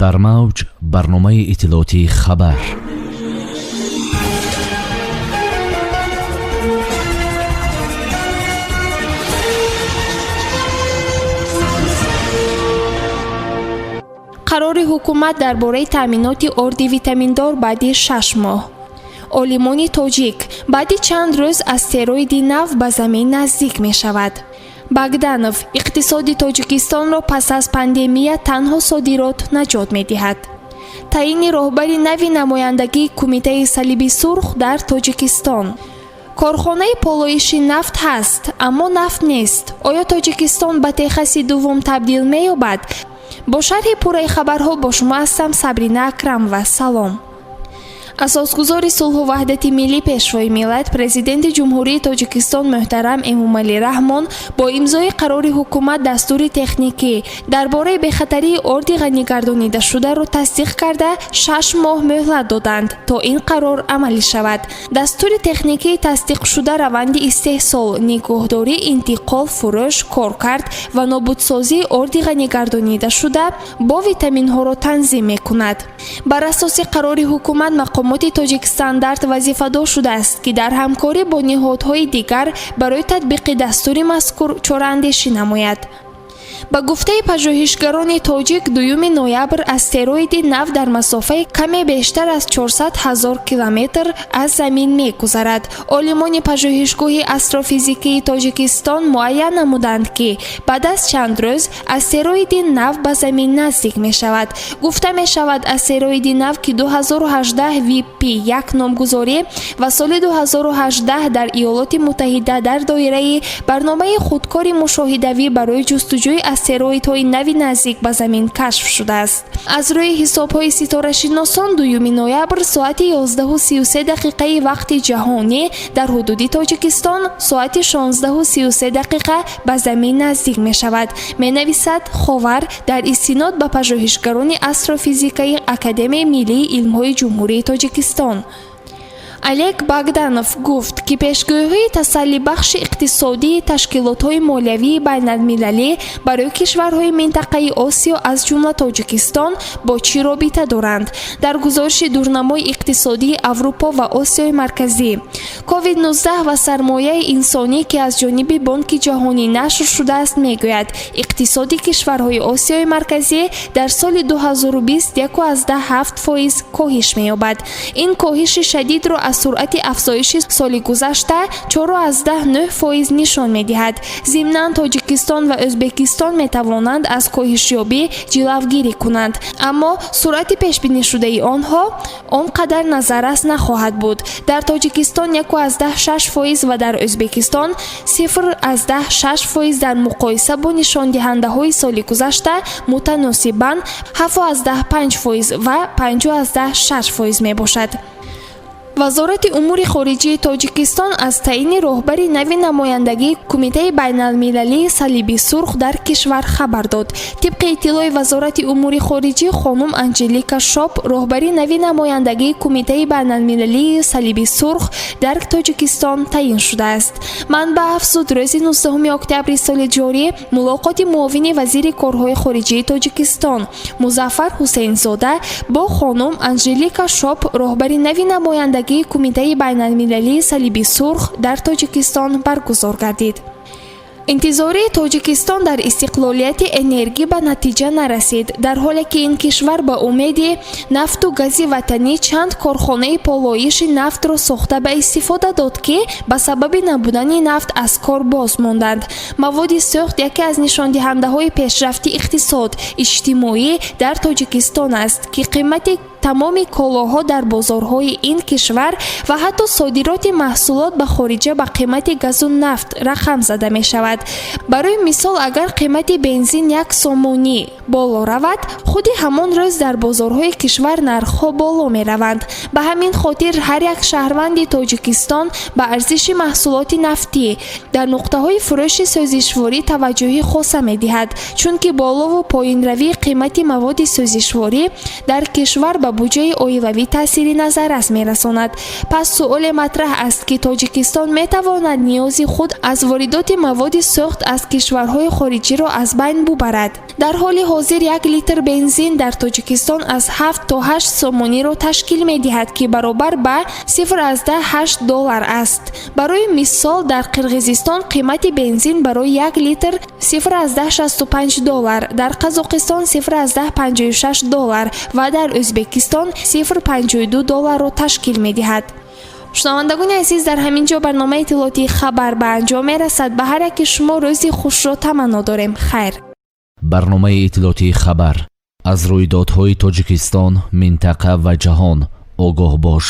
Дар мавҷ барномаи иттилоотии «Хабар». Қарори ҳукумат дар бораи таъминоти орди витаминдор баъди 6 моҳ. Олимони тоҷик: баъди чанд рӯз астероиди нав ба Замин наздик мешавад. Багданов: иқтисоди Тоҷикистонро пас аз пандемия танҳо содирот наҷот медиҳад. Таъини роҳбари нави намояндагии Кумитаи Салиби Сурх дар Тоҷикистон. Корхонаи полоиши нафт ҳаст, аммо нафт нест. Оё Тоҷикистон ба Техаси дуввум табдил меёбад? Бо шарҳи пурраи хабарҳо бо шумо ҳастам, Сабрина Акрамова. Салом. Асосгузори сулҳу ваҳдати миллӣ, Пешвои миллат, Президенти Ҷумҳурии Тоҷикистон муҳтарам Эмомалӣ Раҳмон бо имзои қарори ҳукумат дастури техникӣ дар бораи бехатарии орди ғанигардонидашударо тасдиқ карда, 6 моҳ мӯҳлат доданд, то ин қарор амалӣ шавад. Дастури техникии тасдиқшуда раванди истеҳсол, нигоҳдорӣ, интиқол, фурӯш, коркард ва нобудсозии орди ғанигардонидашуда бо витаминҳоро танзим мекунад. Бар асоси қарори ҳукумат, мақомоти Тоҷикстандарт вазифадор шудааст, ки дар ҳамкорӣ бо ниҳодҳои дигар барои татбиқи дастури мазкур чораандешӣ намояд. Ба гуфтаи пажӯҳишгарони тоҷик, 2 ноябр астероиди нав дар масофаи каме бештар аз 400 ҳазор километр аз Замин мегузарад. Олимони Пажӯҳишгоҳи астрофизикии Тоҷикистон муайян намуданд, ки баъд аз чанд рӯз астероиди нав ба Замин наздик мешавад. Гуфта мешавад, астероиди нав, ки 2018 VP1 номгузорӣ ва соли 2018 дар Иёлоти Муттаҳида дар доираи барномаи худкори мушоҳидавӣ барои ҷустуҷӯи астероидҳои нави наздик ба Замин кашф шудааст, аз рӯи ҳисобҳои ситорашиносон 2 ноябр соати 11:33 дақиқаи вақти ҷаҳонӣ дар ҳудуди Тоҷикистон соати 16:33 дақиқа ба Замин наздик мешавад, менависад «Ховар» дар истинод ба пажӯҳишгарони астрофизикаи Академияи миллии илмҳои Ҷумҳурии Тоҷикистон. Олег Багданов гуфт, ки пешгӯиҳои тасаллибахши иқтисодии ташкилотҳои молиявии байналмилалӣ барои кишварҳои минтақаи Осиё, аз ҷумла Тоҷикистон, бо чӣ робита доранд. Дар гузориши дурнамои иқтисодии Аврупо ва Осиёи Марказӣ, COVID-19 ва сармояи инсонӣ, ки аз ҷониби Бонки Ҷаҳонӣ нашр шудааст, мегӯяд, иқтисоди кишварҳои Осиёи Марказӣ дар соли 2020 1,7% коҳиш меёбад. Ин коҳиши шадидро аз суръати афзоиши соли гузашта 4,9% нишон медиҳад. Зимнан, Тоҷикистон ва Ӯзбекистон метавонанд аз коҳишёбӣ ҷилавгирӣ кунанд, аммо суръати пешбинишудаи онҳо он қадар назаррас нахоҳад буд. Дар Тоҷикистон 1,6% ва дар Ӯзбекистон 0,6% дар муқоиса бо нишондиҳандаҳои соли гузашта мутаносибан 7,5% ва 5,6% мебошад. Вазорати умури хориҷии Тоҷикистон аз таъини роҳбари нави намояндагии Кумитаи байналмилалии Салиби Сурх дар кишвар хабар дод. Тибқи иттилои Вазорати умури хориҷӣ, хонум Анҷелика Шоп роҳбари нави намояндагии Кумитаи байналмилалии Салиби Сурх дар Тоҷикистон таъин шудааст. Манбаъ афзуд, рӯзи 19 октябри соли ҷорӣ мулоқоти муовини вазири корҳои хориҷии Тоҷикистон Музаффар Ҳусейнзода бо хонум Анжелика Шоп, роҳбари нави намояндагии Кумитаи байналмилалии Салиби Сурх дар Тоҷикистон, баргузор гардид. Интизории Тоҷикистон дар истиқлолияти энергӣ ба натиҷа нарасид. Дар ҳоле ки ин кишвар ба умеди нафту гази ватанӣ чанд корхонаи полоиши нафтро сохта ба истифода дод, ки ба сабаби набудани нафт аз кор боз монданд. Маводи сӯхт яке аз нишондиҳандаҳои пешрафти иқтисод, иҷтимоӣ дар Тоҷикистон аст, ки қимати тамоми колоҳо дар бозорҳои ин кишвар ва ҳатто содироти маҳсулот ба хориҷа ба қимати газу нафт рақам зада мешавад. Барои мисол, агар қимати бензин 1 сомонӣ боло равад, худи ҳамон рӯз дар бозорҳои кишвар нархҳо боло мераванд. Ба ҳамин хотир ҳар як шаҳрванди Тоҷикистон ба арзиши маҳсулоти нафтӣ дар нуқтаҳои фурӯши сӯзишворӣ таваҷҷӯҳи хоса медиҳад, чунки болову поёнравии қимати маводи сӯзишворӣ дар кишвар ба буҷаи оилавӣ таъсири назаррас мерасонад. Пас суоле матраҳ аст, ки Тоҷикистон метавонад ниёзи худ аз воридоти маводи сӯхт аз кишварҳои хориҷиро аз байн бубарад. Дар ҳоли ҳозир як литр бензин дар Тоҷикистон аз 7 то 8 сомониро ташкил медиҳад, ки баробар ба 0,8 доллар аст. Барои мисол, дар Қирғизистон қимати бензин барои як литр 0,65 доллар, дар Қазоқистон 0,56 доллар ва дар Ӯзбекистон 0,52 долларро ташкил медиҳад. Шунавандагони азиз, дар ҳамин ҷо барномаи иттилоотии «Хабар» ба анҷом мерасад. Ба ҳар яки шумо рӯзи хушро таманно дорем. Хайр. Барномаи иттилоотии «Хабар». Аз рӯйдодҳои Тоҷикистон, минтақа ва ҷаҳон огоҳ бош.